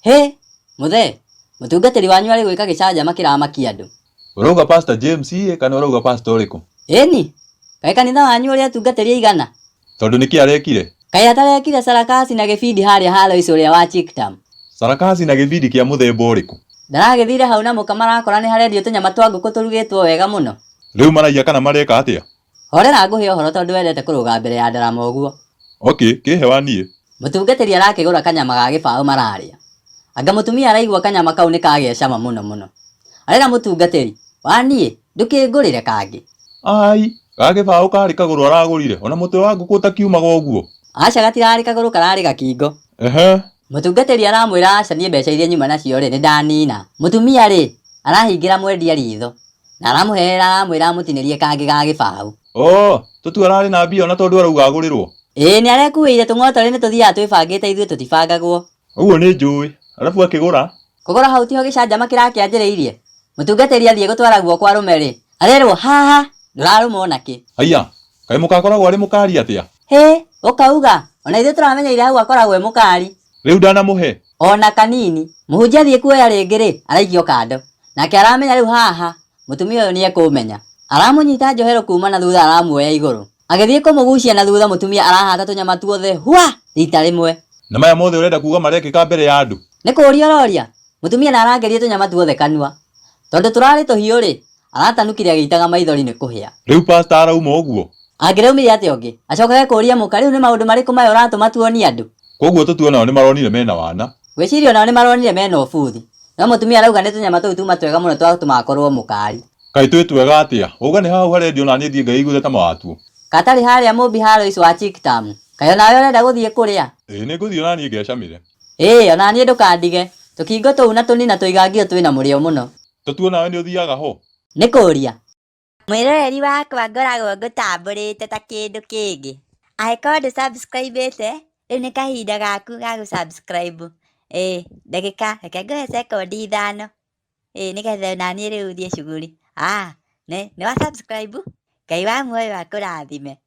Hĩ! Mũthee, mũtungatĩri wanyu arĩ gwĩka gĩcanjama kĩramakia andũ. Ũrauga Pastor James ĩ kana ũrauga pastor ũrĩkũ? Ĩni, kaĩ kanitha wanyu ũrĩ atungatĩri aigana? Tondũ nĩkĩ arekire? Kaĩ atarekire sarakasi na gĩbindi harĩa ha Lois ũrĩa wa Chiktam? Sarakasi na gĩbindi kĩa mũthemba ũrĩkũ? Ndaragĩthire hau na mũka marakora nĩ harendio tũnyama twa ngũkũ tũrugĩtwo wega mũno. Rĩu maraiya kana mareka atĩa? Horera ngũhe ũhoro tondũ wendete kũrũga mbere ya ndarama ũguo. Okay, kĩhe wa niĩ. Mũtungatĩri arakĩgũra kanyama ga gĩbaũ mararĩa. Anga mũtumia araigua kanyama kau nĩ kagĩa cama mũno mũno. Arera mũtungatĩri, wa niĩ, ndũkĩngũrĩre kangĩ. Ai, ga gĩbaũ karĩ kagũrũ aragũrire, ona mũtwe wa ngũkũ ũtakiumaga ũguo. Aca gatirarĩ kagũrũ kararĩ gakingo. Ehe. Mũtungatĩri aramwĩra aca niĩ mbeca iria nyuma nacio rĩ, nĩ ndanina. Mũtumia rĩ, arahingĩra mwendia ritho. Na aramũherera aramwĩra amũtinĩrie kangĩ ga gĩbaũ. Oh, tũtue ararĩ na mbia ona tondũ arauga agũrĩrwo. Ĩĩ nĩ arekuĩire tũng'otorĩ nĩ tũthiaga twĩbangĩte ithuĩ tũtibangagwo. Ũguo nĩ njũĩ. Arabu akĩgũra? Kũgũra hau tiho gĩcanjama kĩrakĩanjĩrĩirie. Mũtungatĩri athiĩ gũtwara guoko arũme-rĩ, arerwo haha ndũrarũma ona kĩ. Haiya, kaĩ mũka akoragwo arĩ mũkari atĩa? Hĩ, ũkauga? Ona ithuĩ tũramenyeire hau akoragwo e mũkari. Rĩu ndanamũhe? Ona kanini. Mũhunjia athiĩ kuoya rĩngĩ-rĩ, araikio kando. Nake aramenya rĩu haha mũtumia ũyũ nĩekũmenya. Aramũnyita njohero kuma na thutha aramuoya igũrũ. Agĩthiĩ kũmũgucia na thutha mũtumia arahata tũnyama tuothe hwa rita rĩmwe. Na maya mothe ũrenda kuga marekĩka mbere ya andũ? Nĩ kũũria ũroria? Mũtumia na arangeria tũnyama tuothe kanua. Tondũ tũrarĩ tũhiũ-rĩ, aratanukire agĩitaga maithori nĩ kũhĩa. Rĩu pastor arauma ũguo? Angĩraumire atĩa ũngĩ? Acokage kũũria mũka, rĩu nĩ maũndũ marĩkũ maya ũratũma tuonie andũ? Kwoguo tũtue onao nĩmaronire mena wana. Ngwĩciria onao nĩmaronire mena ũbuthi. No mũtumia arauga nĩ tũnyama tũu tuma twega mũno twatũma akorwo mũkari. Kaĩ twĩ twega atĩa? Wauga nĩ ha hau harendio naniĩ thiĩ ngeiguĩre tama watuo. Katarĩ harĩa Mũmbi ha Lois wa Chiktam. Kaĩ onawe ũrenda gũthiĩ kũrĩa? Ĩĩ nĩngũthiĩ onaniĩ ngecamĩre. Ĩĩ onaniĩ ndũkandige. Tũkingo tũu na tũnina tũigangio twĩna mũrĩo mũno. Tũtue onawe nĩũthiaga ho? Nĩ kũria? Mwĩroreri wakwa ngoragwo ngũtambũrĩte ta kĩndũ kĩngĩ. Angĩkorwo ndũ subscribe ĩte, rĩu nĩ kahinda gaku ga gũ subscribe. Ĩĩ ndagĩka, reke ngũhe sekondi ithano, ĩĩ nĩgetha onaniĩ rĩu thiĩ cuguri. Nĩ wa subscribe? Ngai wa muoyo akũrathime.